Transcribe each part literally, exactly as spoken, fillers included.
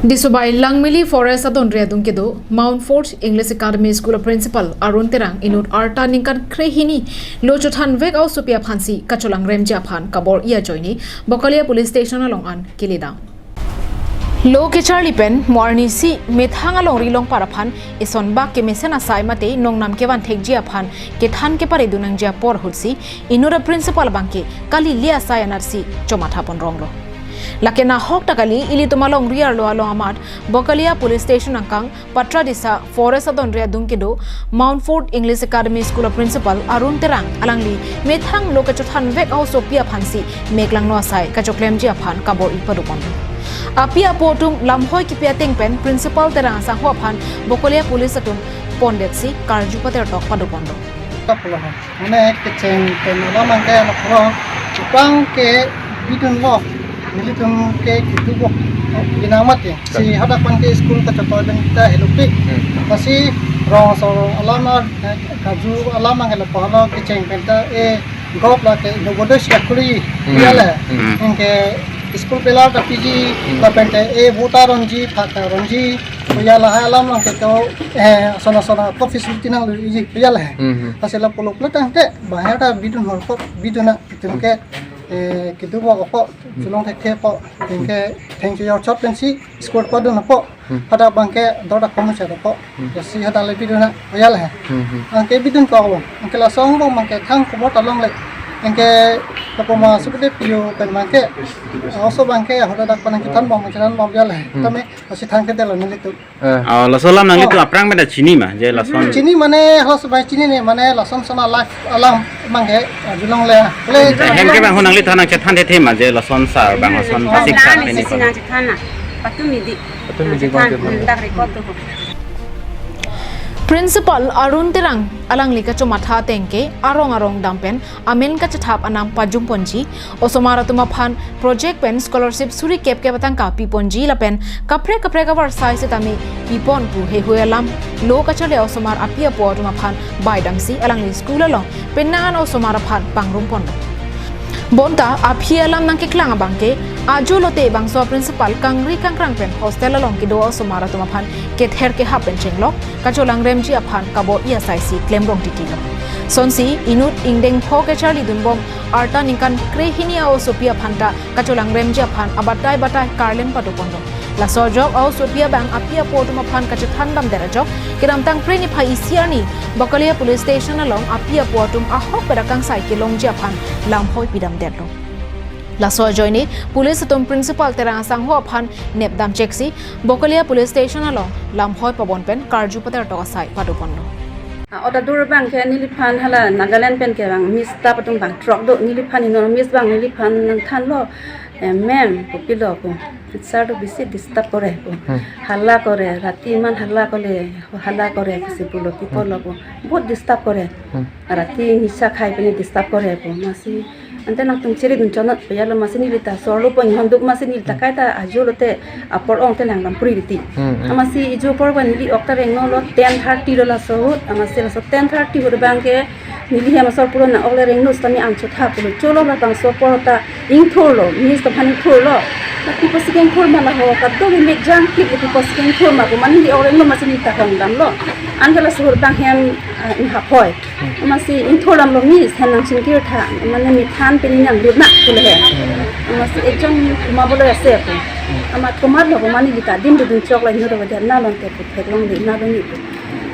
Disobai Langmili Forest adonri adung kedo Mount Fort English Academy School a Principal Arun Terang inut arta ningkan krehini lo chothanvek a-osopi aphansi kacholangremji aphan kabor-i ajoine Bokalia Police Station along an keledam. Lo kecharli pen mo arnisi methang alongri longpar aphan isonbak kemesen asai mate nongnam kevan thekji aphan kethan keparedun nangji apor ahutsi inut a-principal abangke kali le asai anatsi chomatha ponronglo. Lake nahok ta kali, ilitum alongri arlo along amat Bokalia Police Station angkang Patradisa Forest adonri adung kedo Mount Fort English Academy School a Principal Arun Terang alangli methang lo kachothanvek a-osopi aphansi meklangno asai kachoklemji aphan kabor-i padopon. Api apo atum lamhoi kipi ateng pen Principal Terang asangho aphan Bokalia Police atum pondetsi karju patertok padoponlo. Kapulo. Mane kecheng pen alam angke anak pro. Bang ke bidunlo. Nelitum ke kedobok. Binang mati. Si hadak pen ke school kachotoi pen ta helopik. Hmm. Pasi rong asor alam ar, eh, karju alam angke lapu halo kecheng pen ta, eh, gop lake Novodoy Shakuri. Hmm. Yale. Hmm. Angke school pelar ta piji, Hmm. lapen te, eh, vota ronji, phak ta ronji. Ya lahai alam angke to, eh, sona sona coffee suti nang lu iji, ya lahai. Hmm. Pasi lapu lo pula tangte, bahaya ta bidun hor ko, bidun na, itum ke, eh, kedobok ko, cholong thekthe ko, itum ke, thengsi yor chot pensi, school padun ko, Hmm. hadak bangke, dor dak komo sa ko, Hmm. ya si hadak le bidun na, ya lahai. Hmm. Angke bidun ko, angke lason bang, angke thang komo ta longle, angke, lapu ma sukude piyo pen bangke, oso bangke, hadak dak pen kethan bang, kethan bang, ya lahai. Hmm. Tame, Lasi thang kedelo nelitum. Eh. Oh, laso alam nanglitum Oh. aphrang pen ta chini ma, je lason. Chini mane, halaso bai chini ne, mane lason sona life alam mangke, ah, julong le. Le, Hem ke bang ho nanglitum nangchethan thethe ma, je lason sar, bang lason Oh, pasik sar, nang teni isi ko. nang chethan na. Patum idi. Patum idi Chethan, bang ke bang. hmm, dak record tu. Principal Arun Terang alangli kachomatha ateng ke arong arong dam pen amen kachethap anam pajumponji, osomar atum aphan project pen scholarship suri kep kep atangka piponji lapen kaprek kaprek avarsai sitame pipon pu heihui alam lo kacharli osomar api apo atum aphan baidamsi alangli school along penang an osomar aphan pangrumponlo. Bonta aphi alam nangkeklang abangke ajo lote bangso principal kangri kangkrang pen hostel along kedo osomar atum aphan kether kehap pen chenglok kacholangremji aphan kabor-i asaisi klemrong titilo. Sonsi inut ingdeng pho kecharli dunbom arta ningkan krehini a-osopi aphan ta kacholangremji aphan abatai batai karlem padoponlo. Laso ajok a-osopi abang api apo atum aphan kachethan damdet ajok kedamtang Phre niphai isi arni Bokalia Police Station along api apo atum ahok pen akangsai kelongji aphan lamhoi pidamdetlo. Laso ajoine police atum Principal Terang asangho aphan nepdam cheksi Bokalia Police Station along lamhoi pabon pen karju patertok asai padoponlo. Ah, order dur bang ke neliphan hala Nagaland pen ke bang Miss staff atum bang throk do, neliphan inut Miss bang neliphan nangthanlo, eh, ma'am, kopilo ko, sir to bisi disturb kore ko, Hmm. halla kore, rati iman halla kore, halla kore, kisi pulo, ki Hmm. pulo ko, bahut disturb kore. Hmm. Rati nisa khai pen disturb kore ko, masi ante nangtum chiri dun chonat, yalo masi neli ta sorlo pon honduk masi neli ta Hmm. kaita ajo lote apor ong te nang lampri riti. Hmm, hmm. Amasi ijo apor bang neli ok ta rengno lo ten thirty lo laso ahut, amasi laso ten thirty ahut bang ke neli hem asor pulo nang ok le rengno sitame an chotha pulo cholo labangso apor ta ingthurlo, Miss ta aphan ingthurlo. Tapi pasi ke ingthur ma laho, kadokave mek jang klik, tapi pasi ke ingthur ma ko, mane neli ok rengno masi neli ta hong damlo. Anke laso ahut bang hem, ah, inghap hoi. Amasi ingthur damlo Miss, hem nangchingkir tha, mane methan pen nanglut na pule he. Amasi ekjon koma bolo ase ko. Amat komat lo ko mane neli ta adim dun chok la inut ta vajar na long te pu theklongle na long ni pu.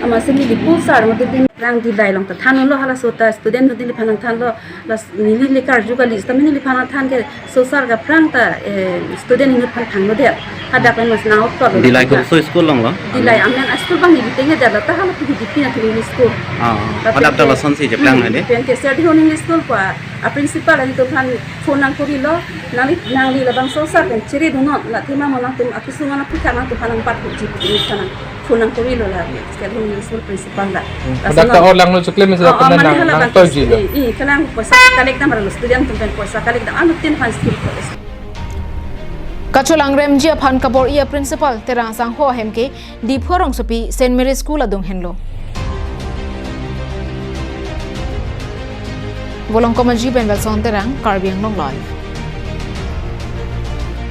Amasi neli pu sar mo din rang Dillai along ta thanlo halaso ta student neli phan nangthanlo las neli le karju kali sitame neli phan nangthan ke so sar ke aphrang ta, eh, student inut phan thanglo det. Hadak pen mas nang okto lo. Dillai ko so school along lo? Dillai amen a school bang neli tenge det lo ta hala pu di pina tu school. Ah, Tapi hadak ta ke, lasonsi cheplang hmm, na de? Pen ke Serdihun English School pa a principal atum aphan phone nangkorilo, nangli, nangli labangso sar pen chiri dunnon, la thema mo nangtum akisung ana putha nangtum aphan nangpathu ji pu nangphan phone nangkorilo la, Serdihun English School principal la. Hmm. Laso Hadak ta nang or langno chukle mesi Oh, oh, lapen mane nang, hala nang bang toiji lo. I, i, kalang poisa collect dam arlo student atum pen poisa collect dam, anuttin aphan school ko. Kacholangremji aphan kabor-i a Principal Terang asangho ahem ke Diphu arongsopi Saint Mary School adung henlo. Volongkom Aji pen Welson Terang, Karbi Anglong Live.